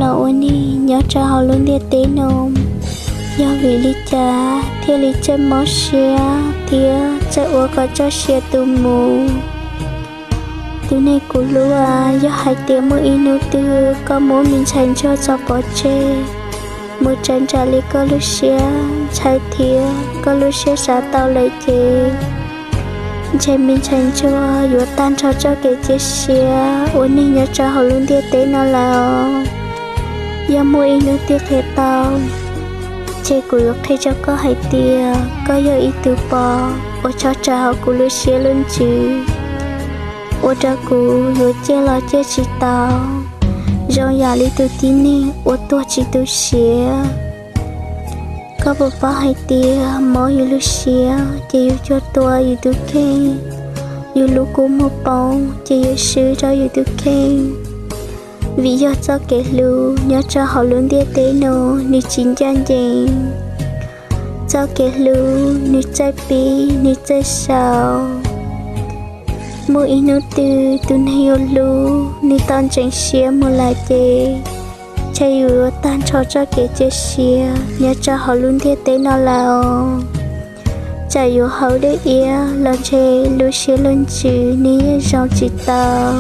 Ua neeg nyob rau hauv lub ntiaj teb no, yog vim li cas thiaj li txawj mob siab thiab txawj ua kom txoj sia tu mus? Tus neeg kuv hlub, yog hais tias muaj ib hnub twg koj muab me ntxhais ntsuag tso pov tseg, mus raws nraim li koj lub siab ntshai thiab koj lub siab xav tau lawm ces, ntshe me ntxhais ntsuag yuav tag nrho txoj kev cia siab ua neeg nyob rau hauv lub ntiaj teb no lawm os. Yog muaj ib hnub twg qhia tau, ces kuv yuav qhia rau koj hais tias koj yog ib tug pog uas tshaj tawm hauv kuv lub siab lub ntsws, ua rau kuv yuav ciaj los ciaj tsis tau, zoo yam li tus tib neeg uas tuag tsis tu siav. Koj puas paub hais tias mob yus lub siab ces yus cuag tua yus tus kheej, yus lub kua muag poob ces yus swb rau yus tus kheej. Vim yog txoj kev hlub nyob rau hauv lub ntiaj teb no, nws tsis ncaj ncees. Txoj kev hlub nws txawj pib nws txawj sau. Muaj ib hnub twg tus neeg yus hlub nws tau ntseev siab mus lawm ces, ntshe yus yuav tag nrho txoj kev cia siab nyob rau hauv lub ntiaj teb no lawm os. Txawm yuav haus dej iab los ntshe lub siab lub ntsws nws yeej zoo tsis tau.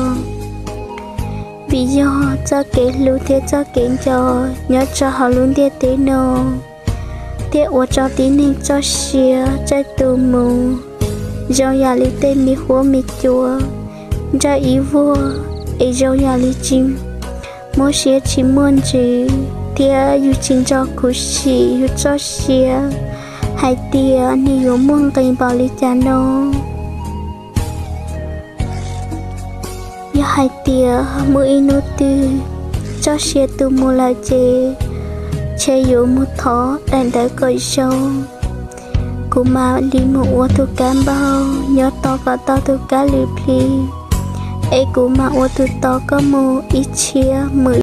Vim yog txoj kev hlub thiab txoj kev nco nyob rau hauv lub ntiaj teb no thiaj ua rau tib neeg txoj sia txawj tu mus, zoo yam li tej me huab me cua nraj ib vuag, es zoo yam li tsis muaj siab tsis muaj ntsws, thiab yus tsis nco khuv xim yus txoj sia hais tias nws yuav muaj nqis npaum li cas no. Yog hais tias muaj ib hnub twg txoj sia tu mus lawm ces, ntshe yuav mus thov daim ntawv kom zoo, kuv mam li mus ua tus kab npauj nyob tos kom tau tus kab lwm plhis, es kuv mam ua tus tos koj mus ib txhiab hmos.